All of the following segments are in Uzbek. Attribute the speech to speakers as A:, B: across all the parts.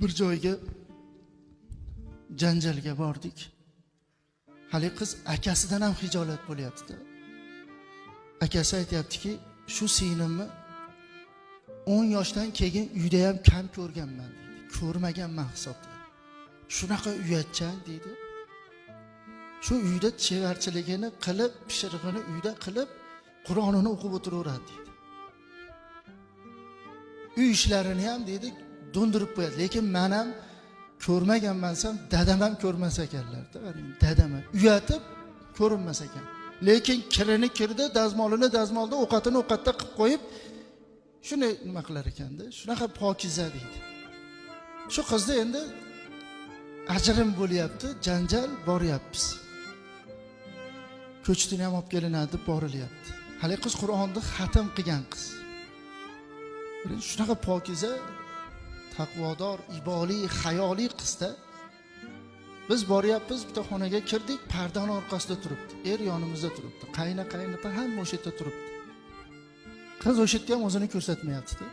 A: Bir joyga janjalga bordik. Haligi qiz akasidan ham hijolat bo'lyapti-da. Akasi aytyaptiki, shu singlimni 10 yoshdan keyin uyda ham kam ko'rganman deydi. Ko'rmaganman hisobda. Shunaqa uyatchan deydi. Shu uyda chevarchiligini qilib, pishirig'ini uyda qilib, Qur'onini o'qib o'tiraveradi deydi. Uy ishlarini ham deydi do'ndirib qo'yadi. Lekin men ham ko'rmaganmansam, dadam ham ko'rmas ekanlar-da. Dadam ham uyatib ko'rinmas ekan. Lekin kirini kirda, dazmolini dazmolda, ovqatini ovqatda qilib qo'yib, shuni nima qilar ekanda? Shunaqa pokiza deydi. Shu qizni endi ajrim bo'lyapti, janjal boryapmiz. Ko'chitini ham olib kelinadi deb borilyapti. Hali qiz Qur'onni xatm qilgan qiz. Shunaqa pokiza, taqvodor, iboli, hayoli qizda. Biz boryapmiz, bitta xonaga kirdik, pardani orqasida turibdi. Er yonimizda turibdi. Qayna, qaynota hamma o'sha yerda turibdi. Qiz o'sha yerda ham o'zini ko'rsatmayapti-da.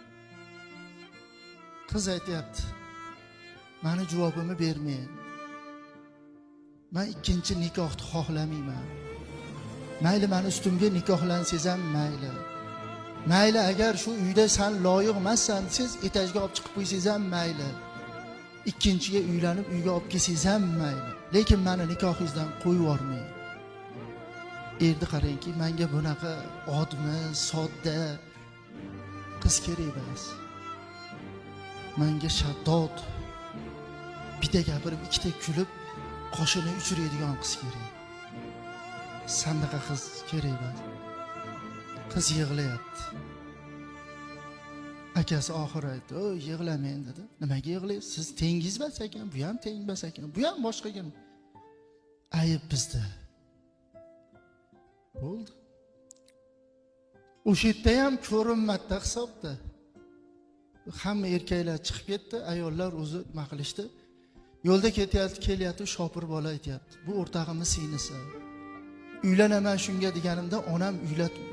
A: Qiz aytyapti: "Meni javobimni bermang. Men ikkinchi nikohni xohlamayman. Mayli, meni ustimga nikohlansangiz ham mayli. Mayli, agar shu uyda san loyiq emassan desangiz, etajga olib chiqib qo'ysangiz ham mayli. Ikkinchiga uylanib uyga olib kelsangiz ham mayli. Lekin meni nikohingizdan qo'yib yubormang." Erni qarangki, menga bunaqa odmi, sodda qiz kerak emas. Menga shaddod, bitta gapirib, ikkita kulib, qoshini uchiradigan qiz kerak. Sandaqa qiz kerak emas. Qiz yig'layapti. Akasi oxiri aytdi: "O, yig'lamang" dedi. "Nimaga yig'laysiz? Siz tengiz emas ekan, bu ham teng emas ekan, bu ham boshqa ekan. Ayib bizda." Bo'ldi. O'sha yerda ham ko'rinmadida hisobda. Hamma erkaklar chiqib ketdi, ayollar o'zi nima qilishdi? Yo'lda ketyapti, kelyapti, shopir bola aytyapti: "Bu o'rtog'imni singlisi. Uylanaman shunga deganimda onam uylatib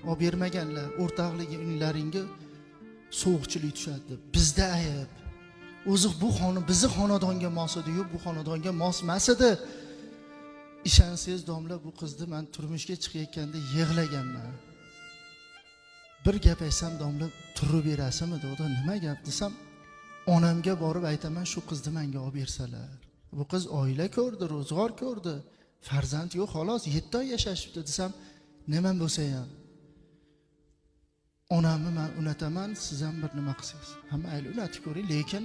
A: olib bermaganlar, o'rtoqliklaringga sovuqchilik tushadi deb. Bizda ayib. O'zi bu xona bizni xonadonga mos edi-yu, bu xonadonga mos emas edi. Ishonsangiz domla, bu qizni men turmushga chiqayotganda yig'laganman. Bir gap aytsam domla turib berasizmi dedi. Nima gap desam, onamga borib aytaman, shu qizni menga olib bersalar. Bu qiz oila ko'rdi, ro'zg'or ko'rdi, farzand yo'q, xolos 7 oy yashashibdi desam, nima bo'lsa ham onamni men unataman, siz ham bir nima qilsangiz. Hamma ayli unatib ko'ring, lekin